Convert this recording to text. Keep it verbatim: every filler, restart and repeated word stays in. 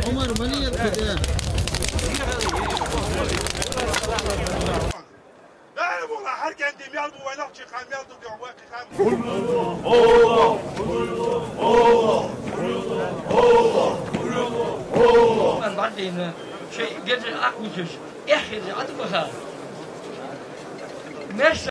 Умар, мани яркъида? Бери була, гьар генди мел бу вайнах чикъа, мел ду гьавай къикъа. Ман бардина, шей геже акъмитиш, эхири атбаха. Мерс